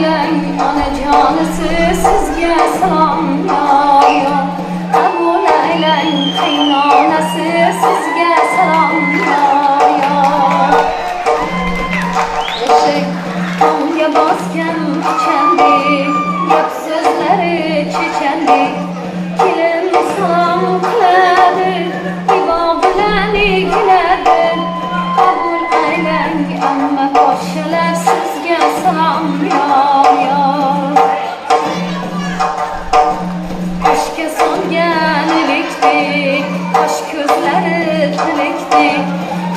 aylang onajonisi sizga salom yor yor. Qabul aylang qaynonasi sizga salom yor yor. Eshik. Tomga bosgan pichandek, gap so'zlari chechandek. Kelin salom qiladi, ibo bilan egiladi. Qabul aylang amma poshshalar sizga salom yor yor. Oshga solgan ilikdek, qosh ko'zlari tilikdek.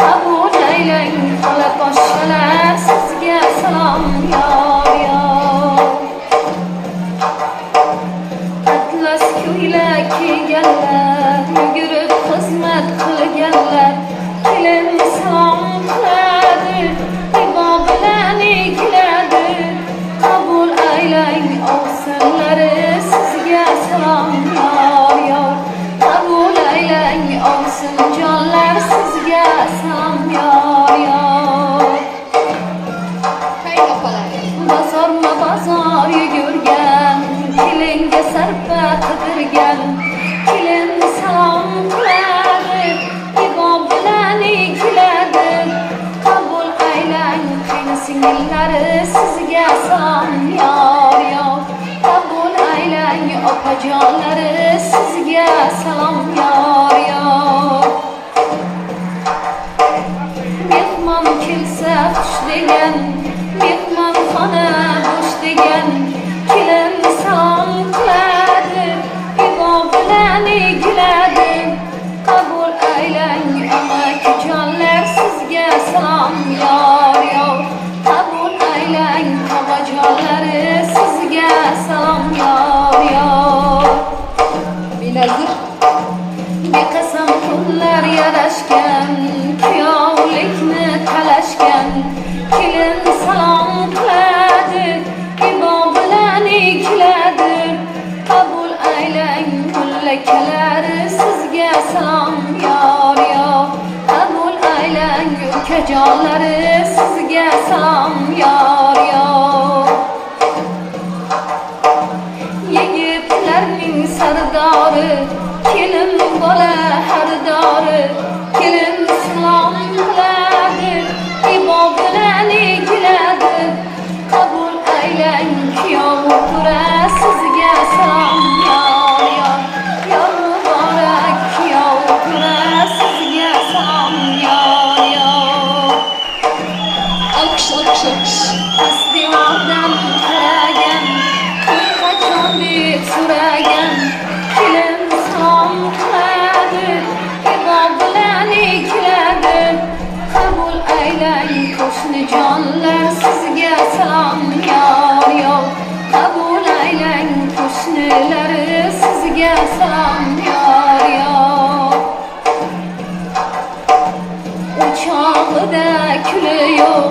Qabul aylang xola poshshalar sizga salom yor yor. Atlas ko'ylak kiyganlar, yugurib xizmat qilganlar. Kelin salom qiladi, ibo bilan egiladi. Qabul aylang ovsinlari sizga salom yor yor. Qabul aylang ovsinjonlar sizga salom yor yor. Qaynopalar. Bozorma bozor yugurgan, kelinga sarpa qidirgan. Kelin salom qiladi, ibo bilan egiladi. Qabul aylang qaynasingillari sizga salom yor yor. Qabul aylang opajonlari sizga salom yor yor. Mehmon kelsa xush degan, mehmonxona bo'sh degan. Kelin salom qiladi, ibo bilan egiladi. Qabul aylang amakijonlar sizga salom yor yor. Qabul aylang tog'ajonlari sizga salom yor yor. Benazir. Beqasam kunlar yarashgan, kuyovlikni talashgan. Kelin salom qiladi, ibo bilan egiladi. Qabul aylang mullakalari sizga salom yor yor. Qabul aylang ukajonlari sizga salom yor yor. Yigitlarning sardori, kelin bola xaridori. Kelin salom qiladi, ibo bilan egiladi. Qabul aylang kuyov to'ra sizga salom yor yor. Yor muborak kuyov to'ra sizga salom yor yor. Olqish, olqish, olqish. Past devordan qaragan, to'y qachon deb so'ragan. Kelin salom qiladi, ibo bilan egiladi. Qabul aylang qo'shnijonlar sizga salom yor yor. Qabul aylang qo'shnilari sizga salom yor yor. O'chog'ida kuli yo'q,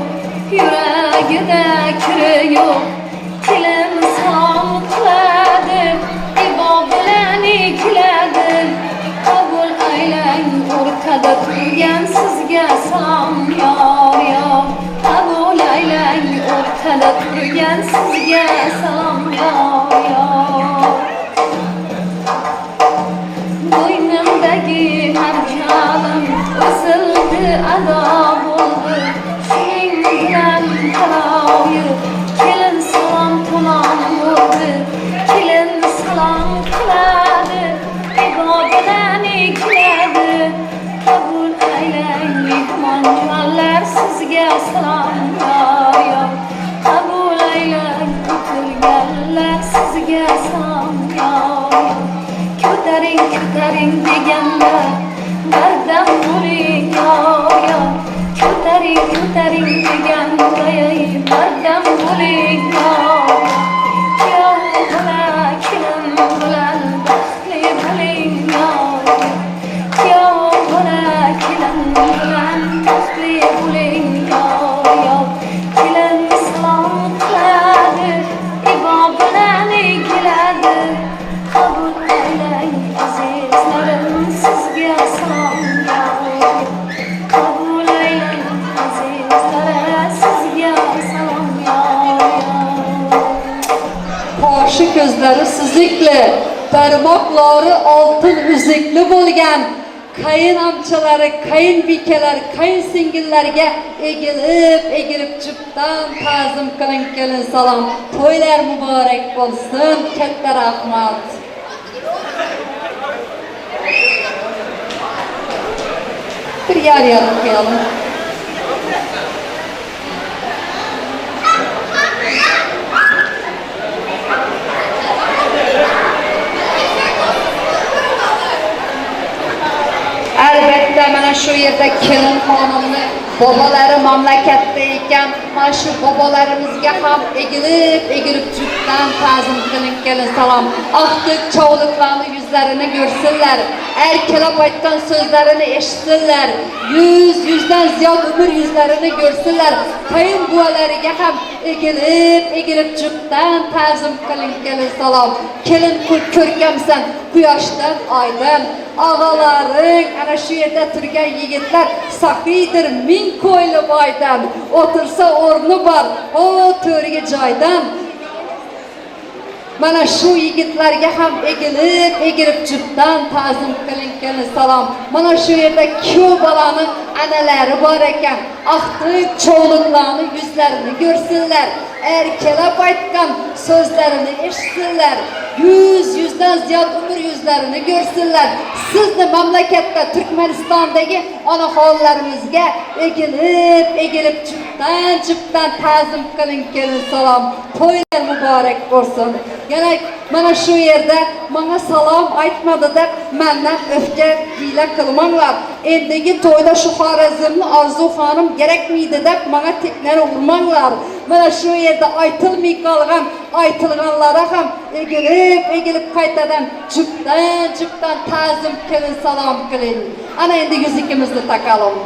yuragida kiri yo'q. Kelin salom qiladi, ibo bilan egiladi. Qabul aylang o'rtada turgan sizga salom yor yor. Qabul aylang o'rtada turgan sizga salom yor yor. Bo'ynimdagi marjonim uzildi, ado bo'ldi. Shuning bilan taroyi kelin salom tamom bo'ldi. Kelin salom qiladi, ibo bilan egiladi. Qabul aylang mehmonjonlar sizga salom yor yor. Qabul aylang o'tirganlar sizga salom yor yor. Ko'taring, ko'taring deganlar, bardam bo'ling yor yor. Ko'taring, ko'taring deganda, bardam bo'ling yor. Kuyov bilan kelin bilan baxtli bo'ling yor. Kuyov bilan kelin bilan baxtli bo'ling yor yor. Kelin salom qiladi, ibo bilan egiladi. Qabul aylang azizlarim sizga salom yor. Qabul aylang azizlar sizga salom yor yor. Ko'zlari suzukli, barmoqlari oltin uzukli bo'lgan qayin amchalari, qayin bekalar, qayin singillarga egilib, egilib jupdan ta'zim qiling, kelin salom. To'ylar muborak bo'lsin, katta rahmat. Bir yar yar okuyalım. Albatta mana shu yerda kelin xonimni bobolari mamlakatda ekan, mana shu bobolarimizga ham egilib, egilib jupdan ta'zim qiling, kelin salom. Aqtiq chovliqlarni yuzlarini ko'rsinlar, erkalab aytgan so'zlarini eshitsinlar, yuz yuzdan ziyod umr yuzlarini ko'rsinlar. Qayin buvalariga ham egilib, egilib jupdan ta'zim qiling, kelin salom. Kelin ko'rkamsan quyoshdan, oydan. Ağalarың, ana shu yerda turgan yigitlar saxiydir ming qo'yli boydan. O'tirsa o'rni bor, o to'rgi joydan. Mana shu yigitlarga ham egilib, egilib jupdan ta'zim qiling, kelin salom. Mana shu yerda kuyov bolani analari bor ekan. Aqtiq chovliqlarni yuzlarini ko'rsinlar. Erkalab aytgan so'zlarini eshitsinlar. Yuz yuzdan ziyod umr yuzlarini ko'rsinlar. Sizni mamlakatda Turkmanistondagi onaxonlarimizga egilib, egilib jupdan, jupdan ta'zim qiling, kelin salom. To'ylar muborak bo'lsin. Yana mana shu yerda menga salom aytmadi deb mendan o'fka hiyla qilmanglar. Endigi to'yda shu Xorazmni Orzu xonim kerakmiydi deb menga teknani urmanglar. Mana shu yerda aytilmay qolgan aytilganlara ham egilib, egilib qaytadan jupdan, jupdan ta'zim kelin salom qiling. Ana endi yuzikimizni taqalım.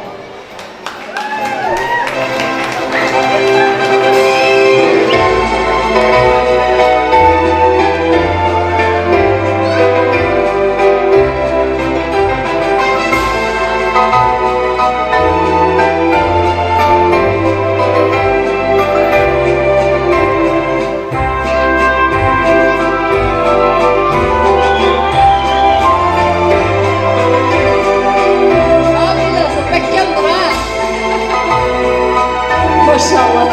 Abi bekkendir ha. Maşallah.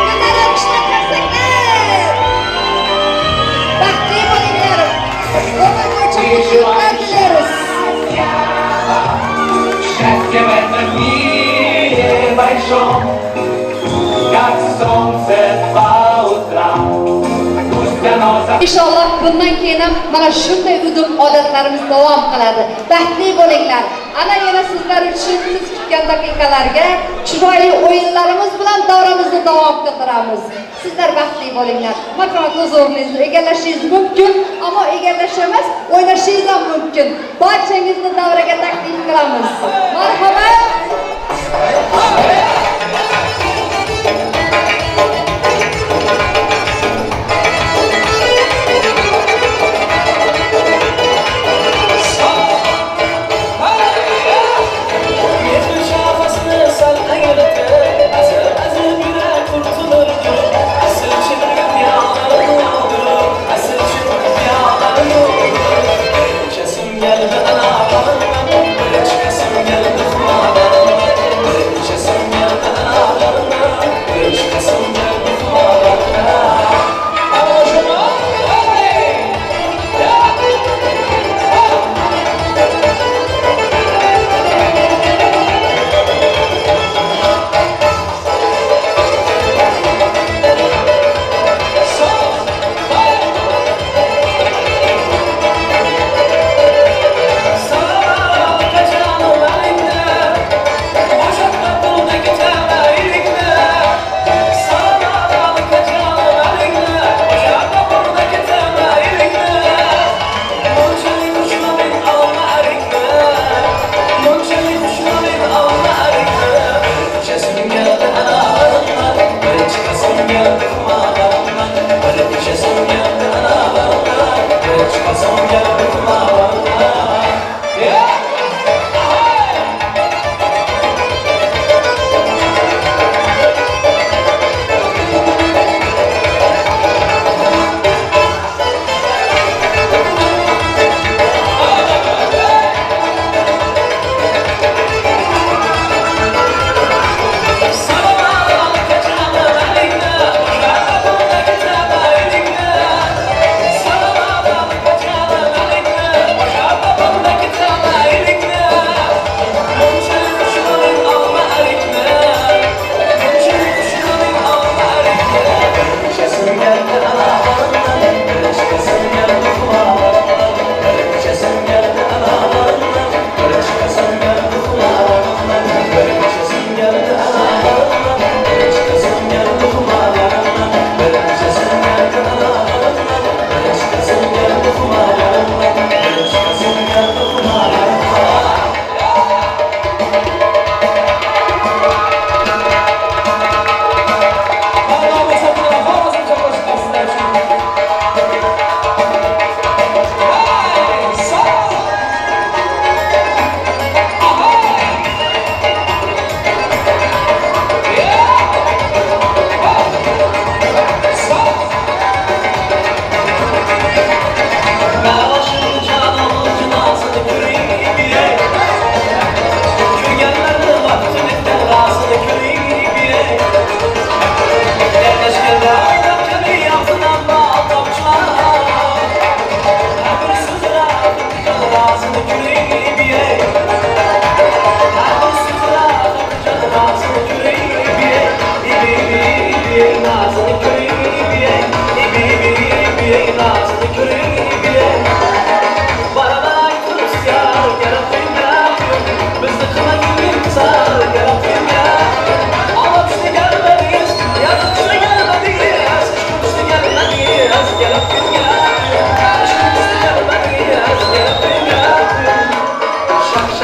Güzel alkışlar, karsaklar. Baxtli bo'linglar. Ömür boyunca mutluluklar dileriz. Счастье в этом мире большом, как солнце по утрам. Пусть оно Inshaalloh bundan keyin ham mana shunday udum odatlarimiz davom qiladi. Baxtli bo'linglar. Ana yana sizlar uchun siz kutgan daqiqalarga chiroyli o'yinlarimiz bilan davramizni davom ettiramiz. Sizlar baxtli bo'linglar. Marhamat, o'z o'rningizni egallashingiz mumkin, ammo egallash emas, o'ynashingiz ham mumkin. Barchangizni davraga taklif qilamiz. Marhamat. Yetmiş hafasını sana yırttı. Azı azı yüre kurtulur gül. Asıl çıkıp yağları doldur. Asıl çıkıp yağları doldur. Kesim geldi ana.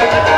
Alma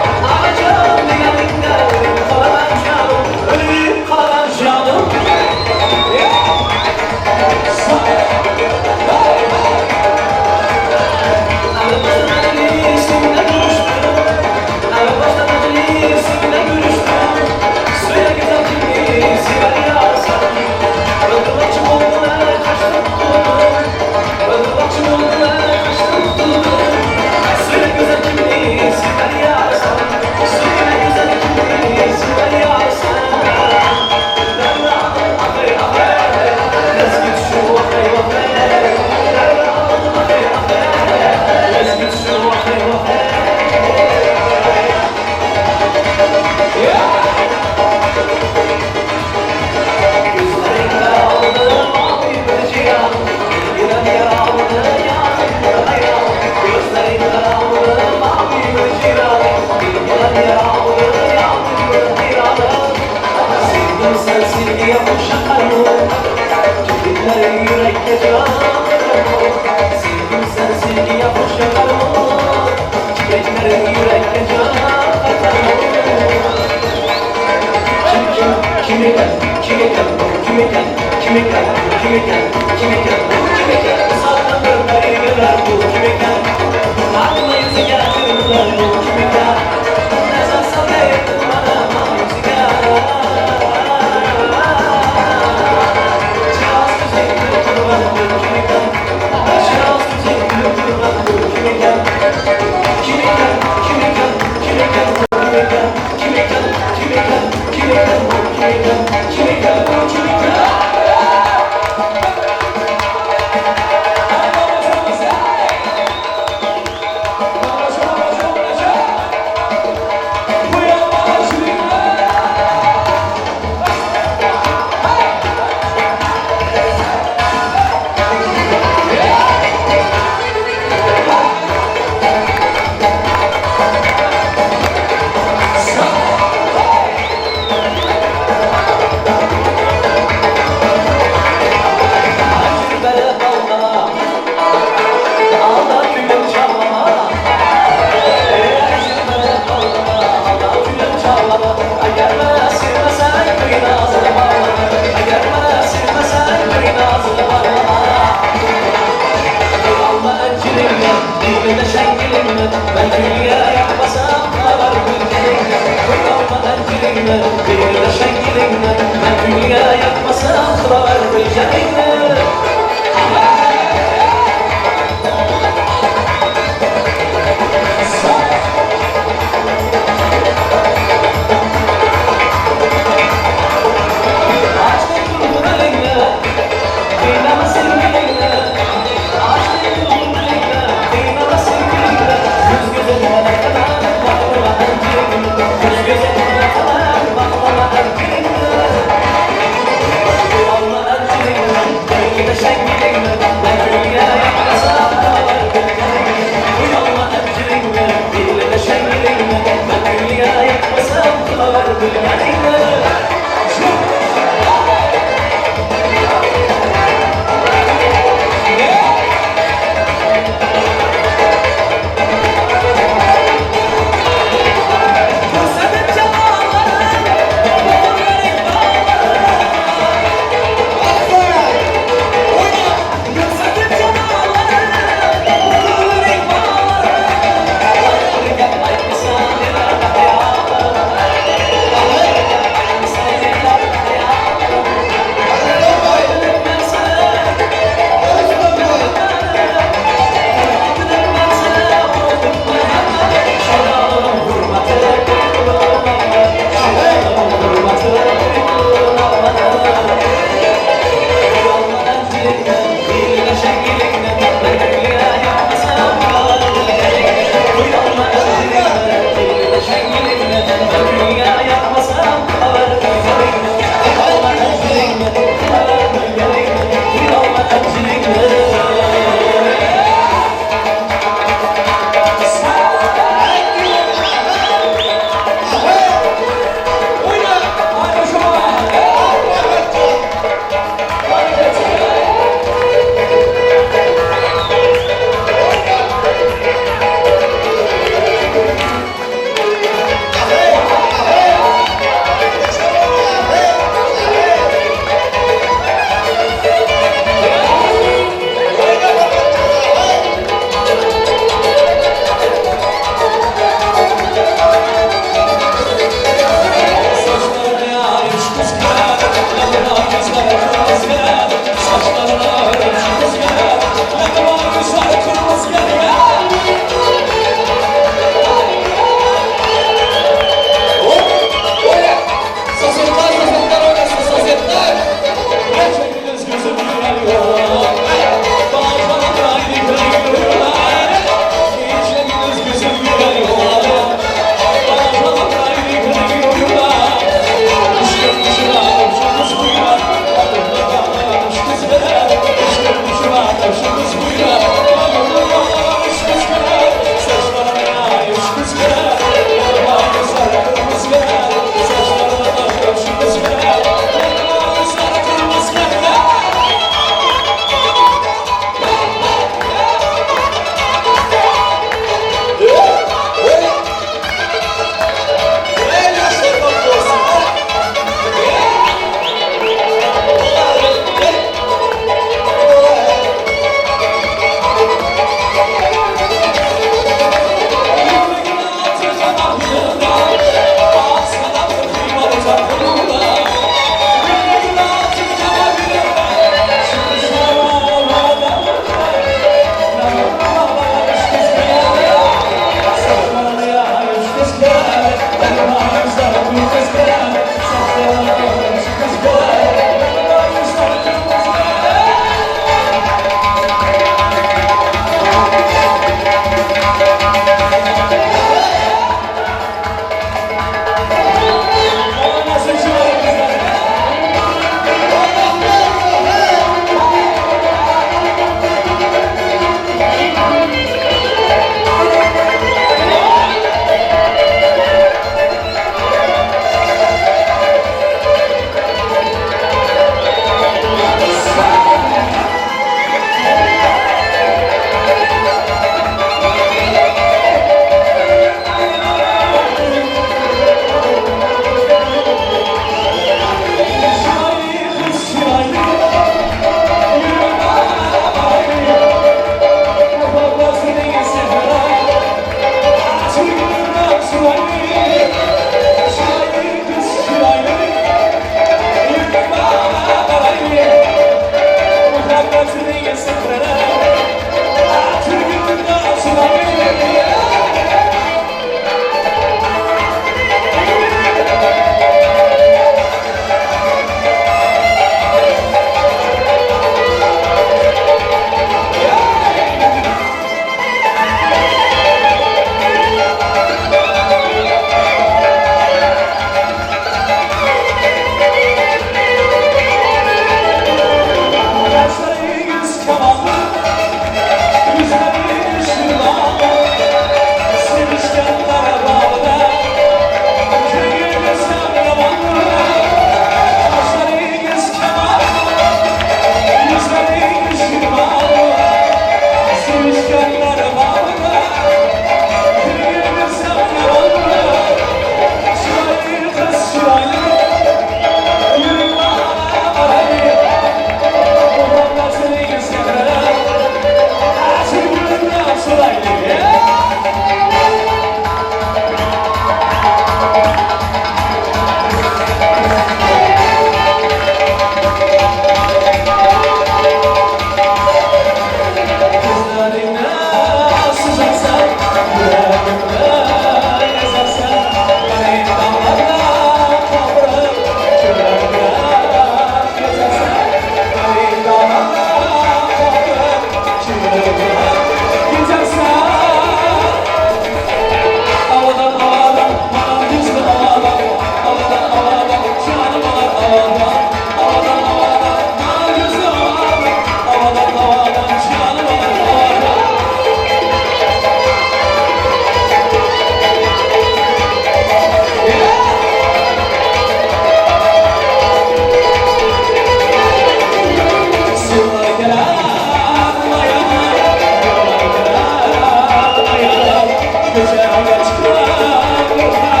Ko'chaga chiqar yo'rg'a,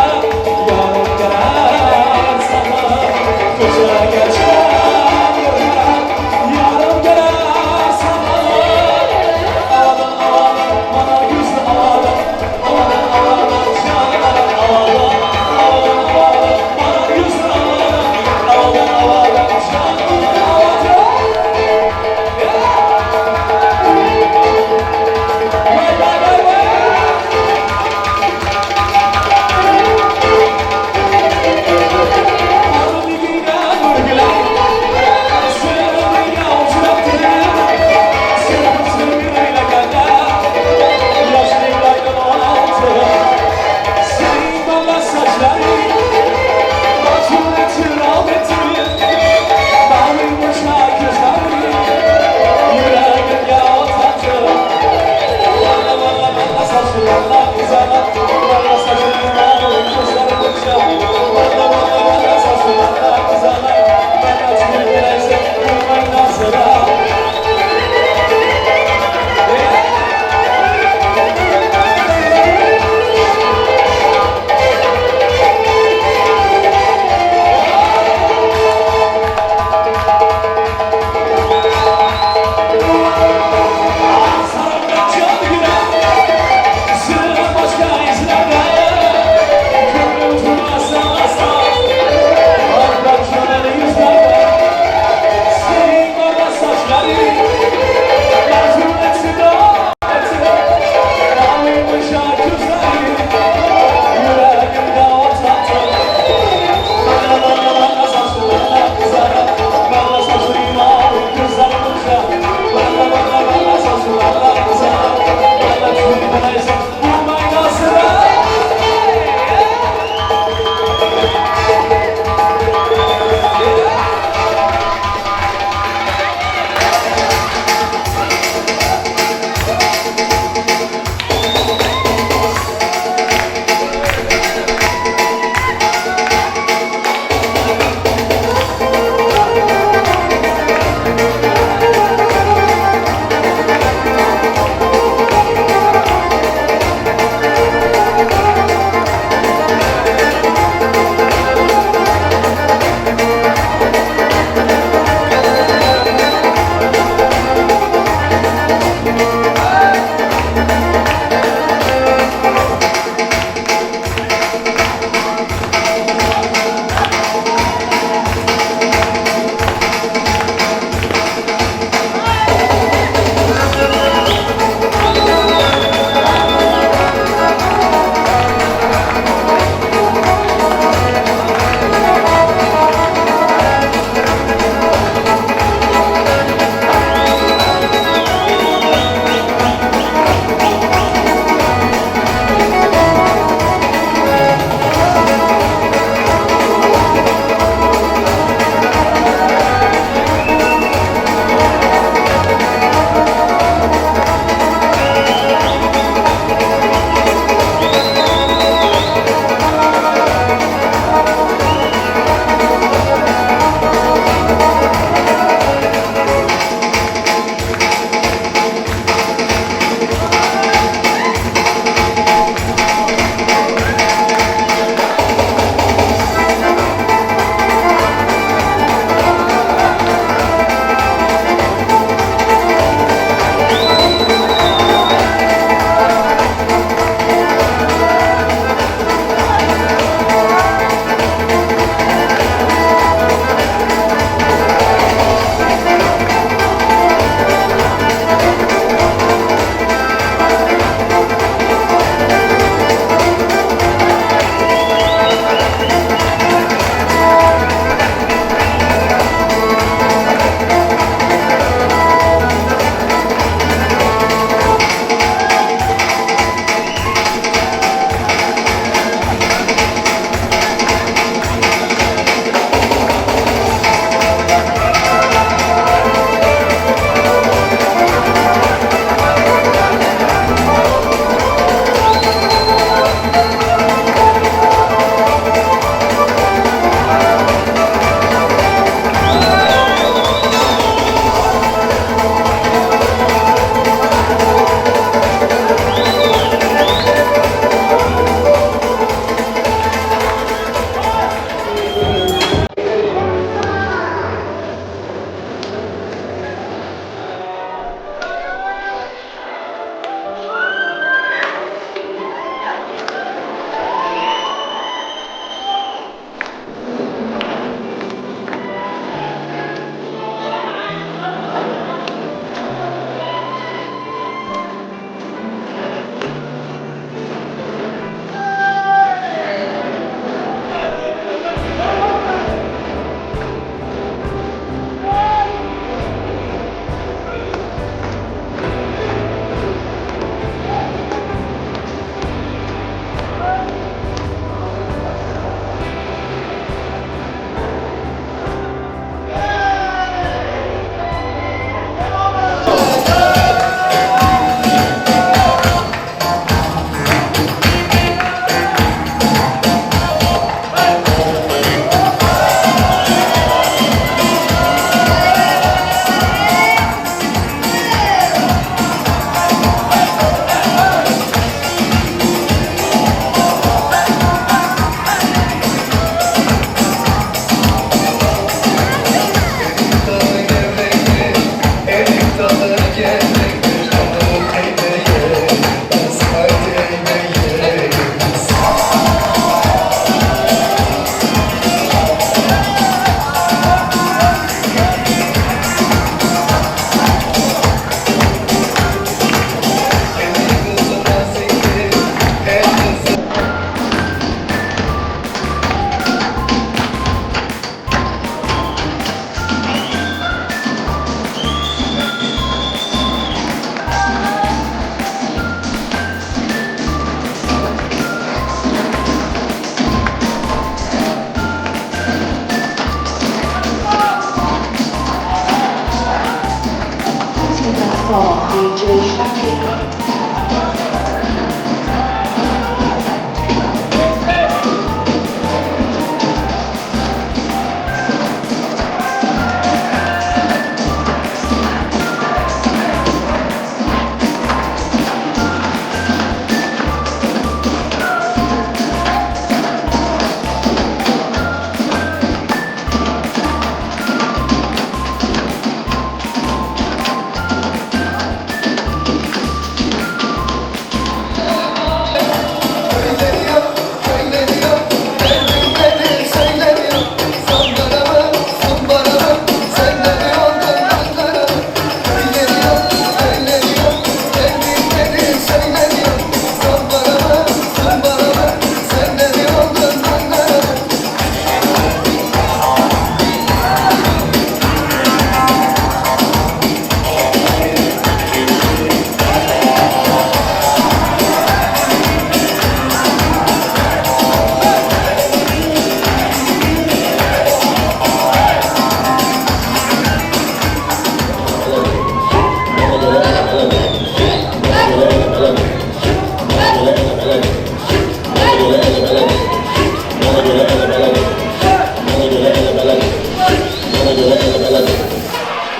yorim kelar saman. Ko'chaga chiqar yo'rg'a, yorim kelar saman. Havadan havadan bana yüzlü havadan, havadan havadan şahadan havadan, havadan havadan bana yüzlü havadan, havadan havadan şahadan havadan. Yeah! Vay vay vay vay!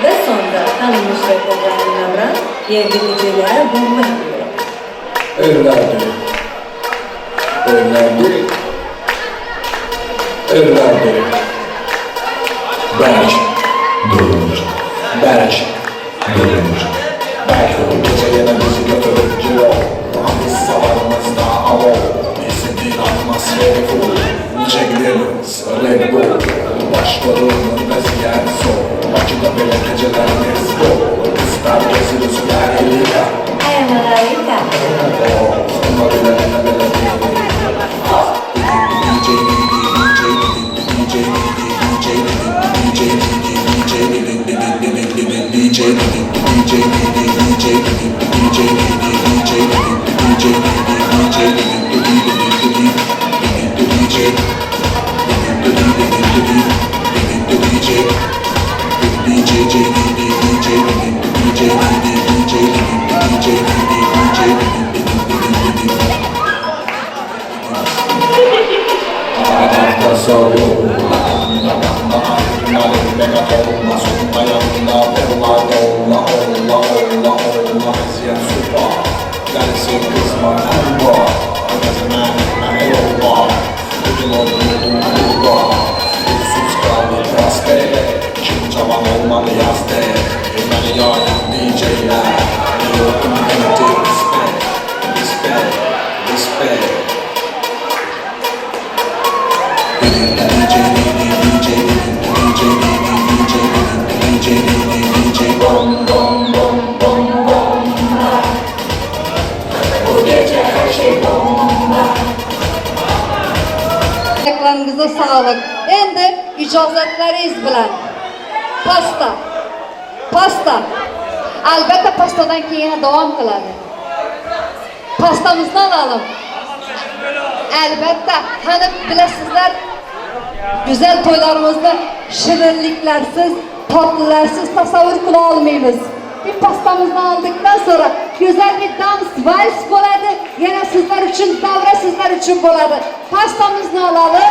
Ve sonda tanınmış rekorlarına yerli geceler bomba diyor. Evladı. Evladı. Evladı. Berk durur. Berk durur. Berk bu gece yine bizi götürür Ciro. Biz savarımızda alo. Bizi bir atmosferi full. Jack Daniels, Red Bull. Başlarının vəziyyət sol. Bakıda belə gecələrimiz bol. İstər geziriz Əliyyə. Ay malaika. Respect, Ayaklarınıza sağlık. Endi ijozatlaringiz bilan pasta. Pasta. Albatta pastadan keyin yana davom qiladi. Pastamizni alalım. Albatta, hani bilasizlar, güzel to'ylarimizni shirinliklarsiz, tatlılarsiz tasavvur qila olmaymiz. Bir pastamızı aldıktan sonra güzel bir dans, vals bo'ladi. Yana sizlar uchun, davra sizlar uchun bo'ladi. Pastamızı alalım.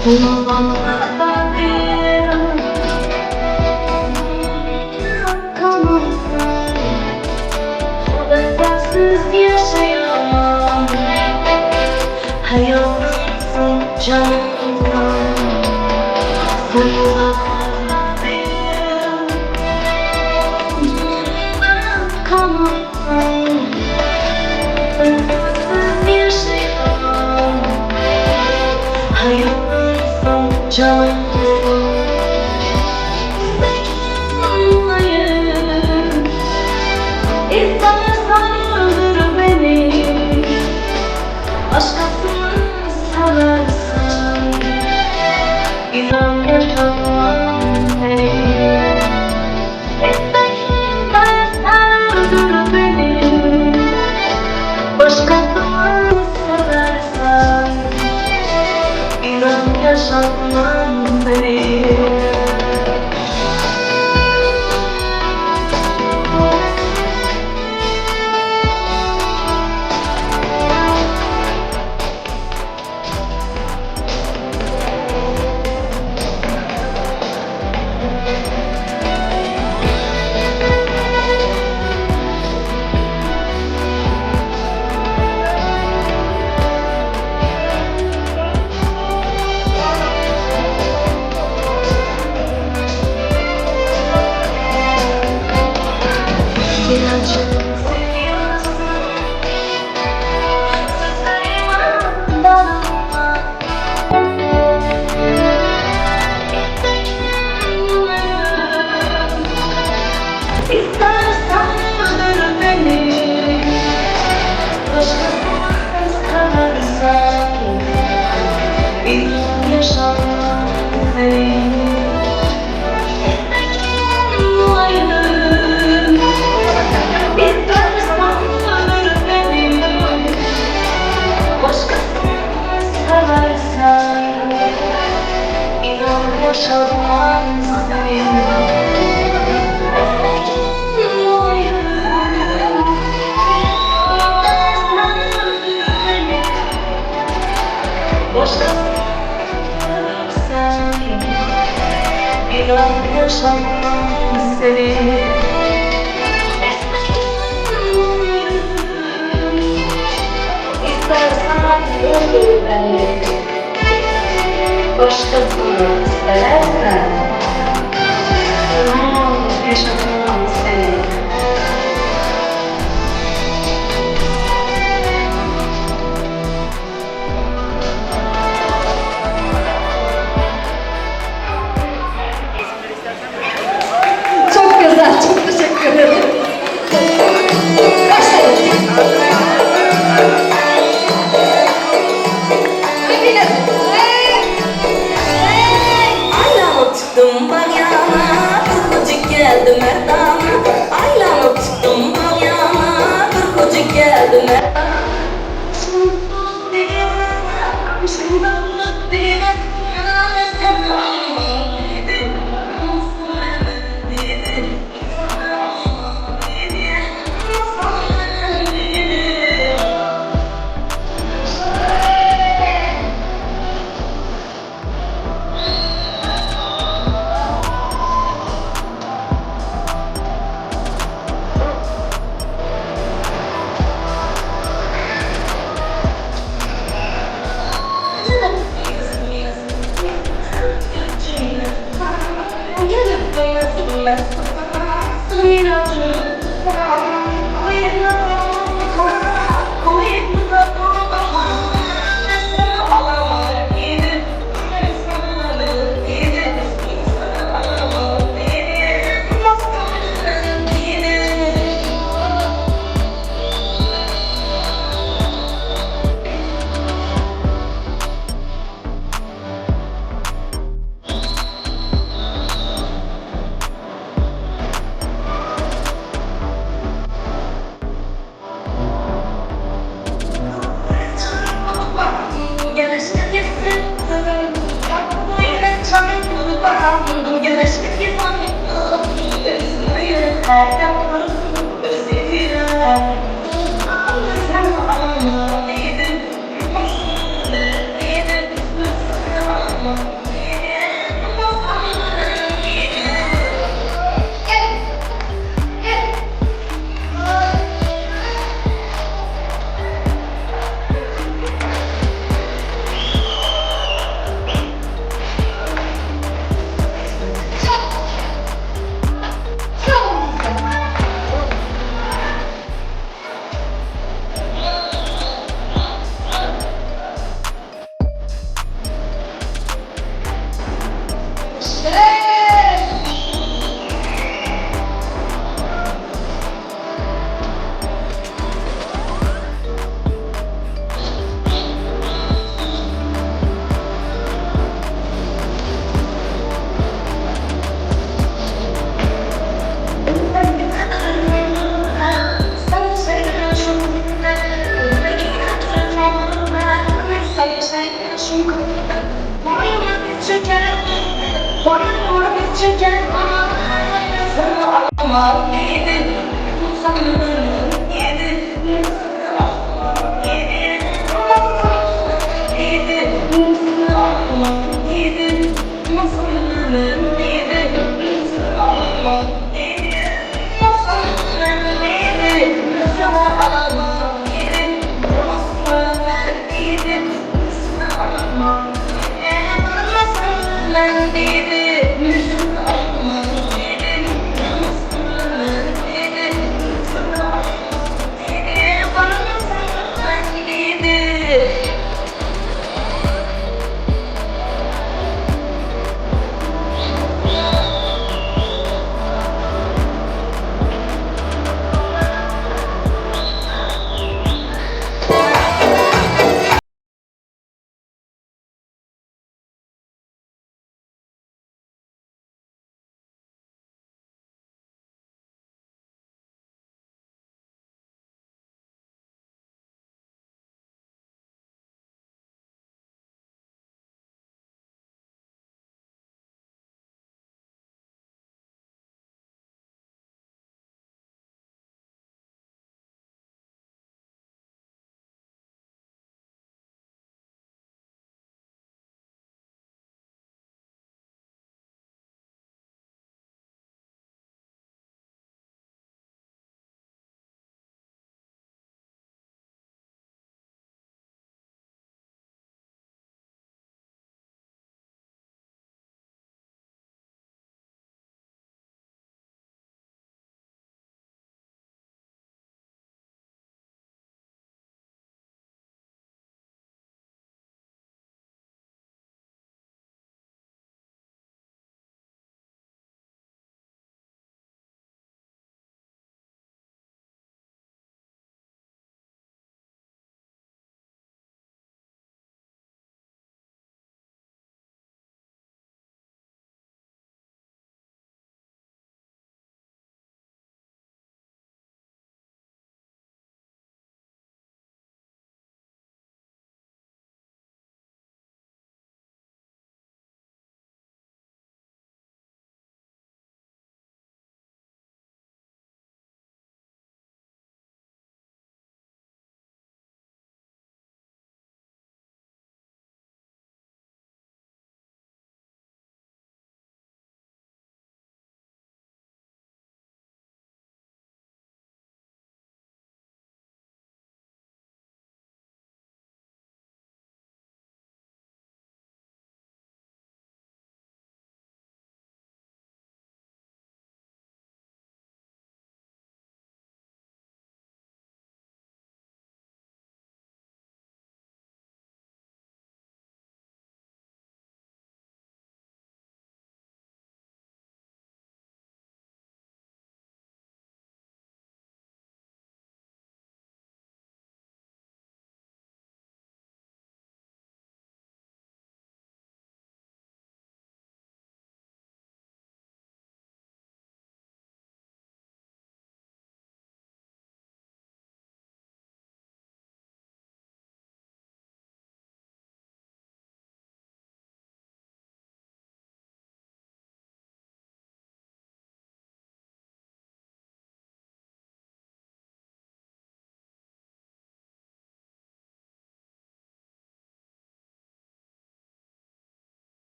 Ben sensiz yaşayamam. Hayatımsın, canımsın. Sen uzaklarda bir Ben kanımsın. Ben sensiz yaşayamam. Hayatımsın, canımsın. Sen İstersen öldür beni, başkasını seversen İnan yaşamam seni. İstersen öldür beni, başkasını seversen İnan yaşamam seni. İnancım seviyorsun, sözlerime darılma. İstersen öldür beni, başkasını seversen Bir yaşamam seni. İstersen öldür beni, başkasını seversen İnan yaşatmam seni. İstersen öldür beni, başkasını seversen İnan yaşatmam seni. İstersen öldür beni, başkasını seversen İnan yaşatmam seni. Çok güzel, çok teşekkür ederim. Başlayalım. Emine. Hey! Hey! Aylanıp çıktım bal yana, bir kocuk geldi merdana. Aylanıp çıktım bal yana, bir kocuk geldi merdana.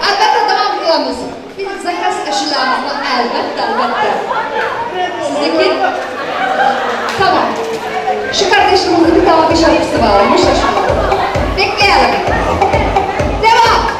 Albatta davom qilamiz. Bir zakaz ashulamizni albatta, albatta. Sizniki? Tamam. Şu kardeşimizin bir tane bir şarkısı varmış. Bekleyelim. Devam.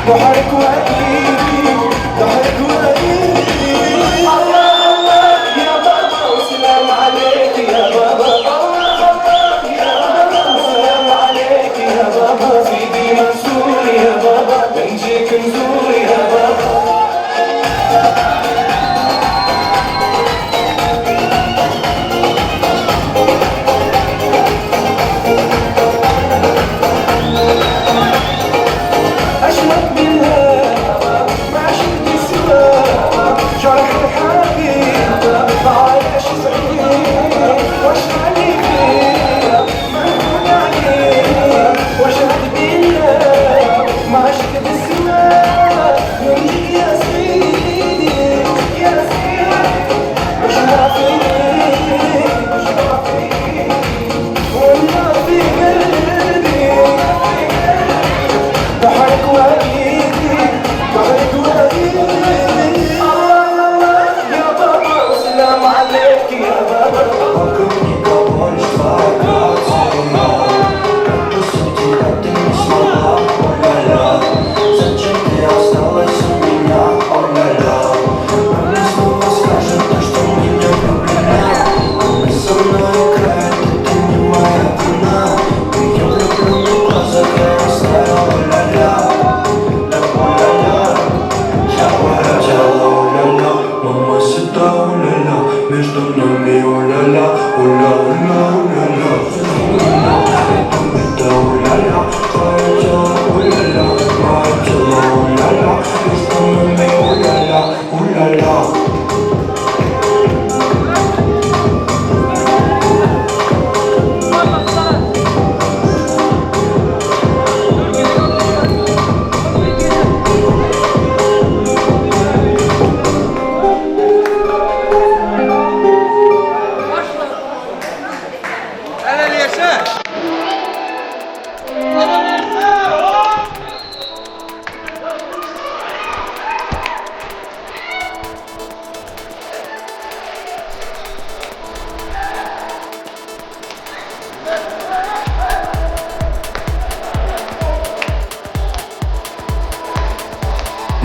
ضحك وقيدي، ضحك وقيدي. الله الله يا بابا وسلام عليك يا بابا، الله الله يا بابا وسلام عليك يا بابا، سيدي منصور يا بابا، بنجيك نزور يا بابا. أشرق بالله ما عشت سوا جرح الحبيب عايش صغير، واش عليك مهون عليك، واشهد بالله ما عشت بالسما نريد يا سيدي يا سيدي، مش عارفين مش عارفين والله في قلبي. ضحك وقيدي، ضحك وقيدي. الله يا بابا وسلام عليك يا بابا. Пока никого лишь твоя грация. Отпустите, а ты не смогла, о-ля-ля. Зачем ты осталась у меня, о-ля-ля? Она снова скажет то, что меня влюблена. Она со мной играет, это не моя вина. Ее влюбленные глаза красная, о-ля-ля. Да, о-ля-ля. Я улетела, о-ля-ля, мама сюда, о-ля-ля. Между нами, о-ля-ля, о-ля-ля, о-ля-ля. Это о-ля-ля, твое тело, о-ля-ля, мое тело, о-ля-ля. Между нами, о-ля-ля, о-ля-ля.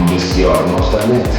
Бисёр мустанет.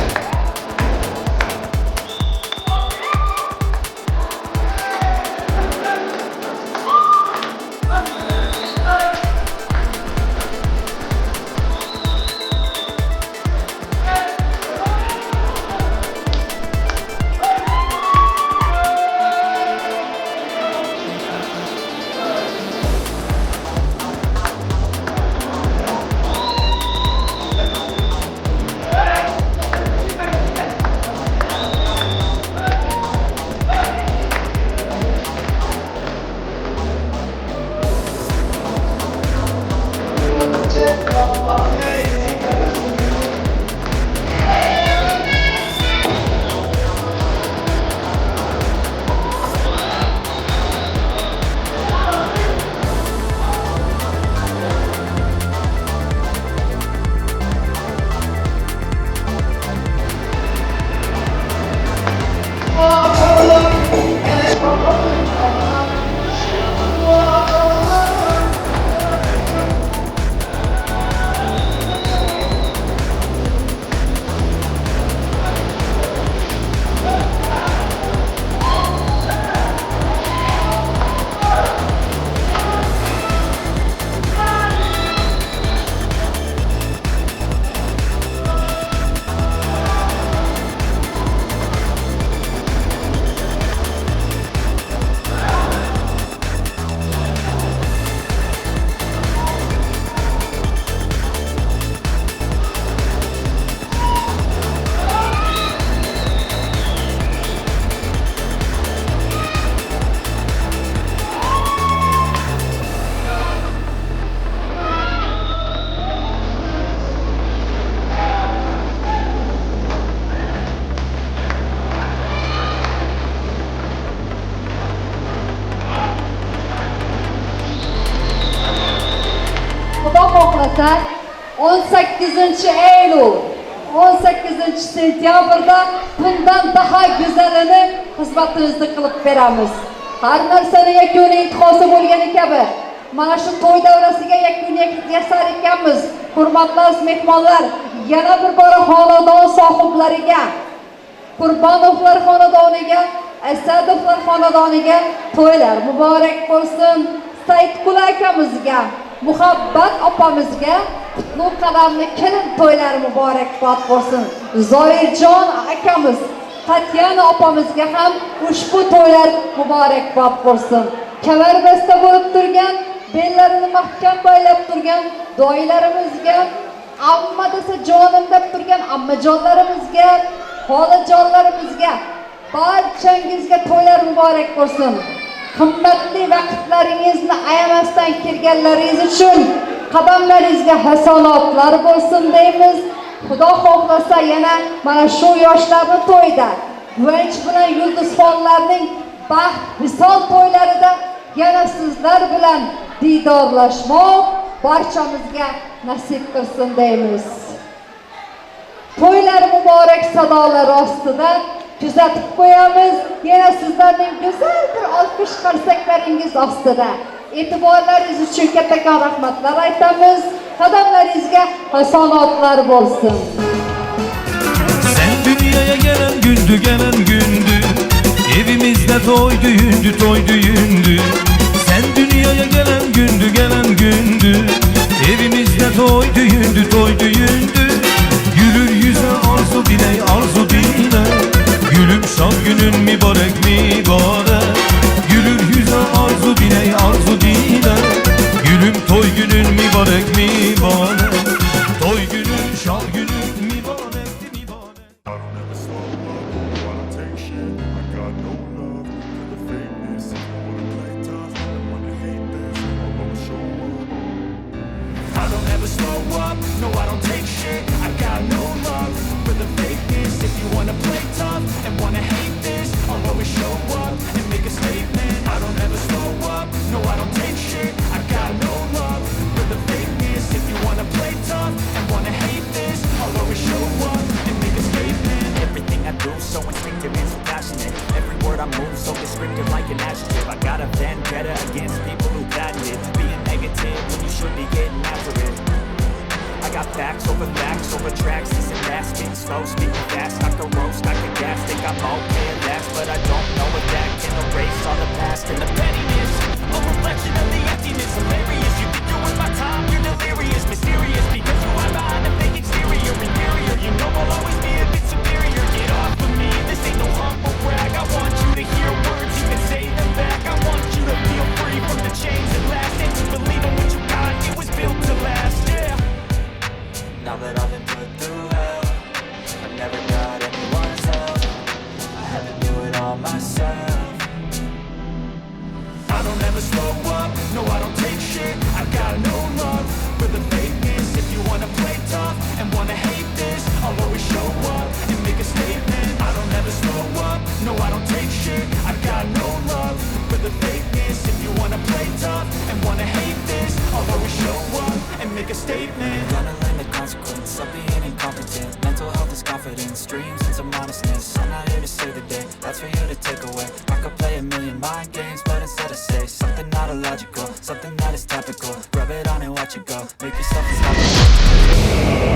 Xohlasa 18 iyul, 18 sentyabrda bundan daha go'zalini xizmatingizni qilib beramiz. Har narsani yakuniy intihosi bo'lgani kabi mana shu to'y davrasiga yakun yasar ekanmiz. Hurmatli mehmonlar, yana bir bora xonadon sohiblariga, Qurbonovlar xonadoniga, Asadovlar xonadoniga to'ylar muborak bo'lsin. Saidqul akamizga, Muhabbat opamizga qutlug' qadamli kelin to'ylari muborakbod bo'lsin. Zoirjon akamiz, Tatyana opamizga ham ushbu to'ylar muborakbod bo'lsin. Kamarbasta bo'lib turgan, bellarini mahkam baylab turgan doilarimizga, amma desa jonim deb turgan ammajonlarimizga, xolajonlarimizga, barchangizga to'ylar muborak bo'lsin. Qimmatli vaqtlaringizni ayamasdan kelganlaringiz uchun qadamlaringizga hasanotlar bo'lsin deymiz. Xudo xohlasa yana mana shu yoshlarni to'yida, Guvanch bilan Yulduzxonlarning baxt visol to'ylarida yana sizlar bilan diydorlashmoq barchamizga nasib qilsin deymiz. To'ylar muborak sadolari ostida kuzatib qo'yamiz. Yana sizlarning go'zal bir olqish qarsaklaringiz ostida. E'tiborlaringiz uchun kattakon rahmatlar aytamiz. Qadamlaringizga hasanotlar bo'lsin. Sen dünyaya gelen gündü, gelen gündü. Evimizde toy düğündü, toy düğündü. Sen dünyaya gelen gündü, gelen gündü. Evimizde toy düğündü, toy düğündü. Gülür yüze arzu diley, arzu dile. Gülüm şad günün mübarek, mübarek. Gülür yüze arzu diley, arzu dile. Gülüm toy günün mübarek, mübarek. Toy günün şad günün mübarek, mübarek. I don't ever slow up, no, I don't take shit. I got no love for the fakeness. If you wanna play tough and wanna hate this, I'll always show up. I don't ever slow up, no, I don't take shit. I got no love for the fakeness. If you wanna play tough and wanna hate this, I'll always show up and make a statement. I don't ever slow up, no, I don't take shit. I got no love for the fakeness. If you wanna play tough and wanna hate this, I'll always show up and make a statement. Everything I do, so instinctive and so passionate. Every word I move, so descriptive like an adjective. I got a vendetta against people who patented being negative when you should be getting after it. I got facts over tracks, this and that. Speaking slow, speaking fast, I could roast, I could gas. Think I'm okay at last, but I don't know if that can erase all the past and the pettiness, a reflection of the emptiness. Hilarious, you think you're worth my time, you're delirious. Mysterious, because you hide behind a fake exterior. Inferior, you know I'll always be a bit superior. Get off of me, this ain't no humble brag. I want you to hear words, you can say them back. I want you to feel free from the chains at last. And to believe in what you got, it was built to last, yeah. Now that I've been put through hell, I never got anyone's help. I had to do it all myself. I don't ever slow up, no, I don't take shit. I got no love for the fakeness. If you wanna play tough and wanna hate this, I'll always show up and make a statement. I don't ever slow up, no, I don't take shit. I got no love for the fakeness. If you wanna play tough and wanna hate this, I'll always show up and make a statement. Gonna learn the consequence of being incompetent. Mental health is confidence, dreams and some honestness. I'm not here to save the day, that's for you to take away. I could play a million mind games, but instead I say something not illogical, something that is topical. Rub it on and watch it go, make yourself unstoppable.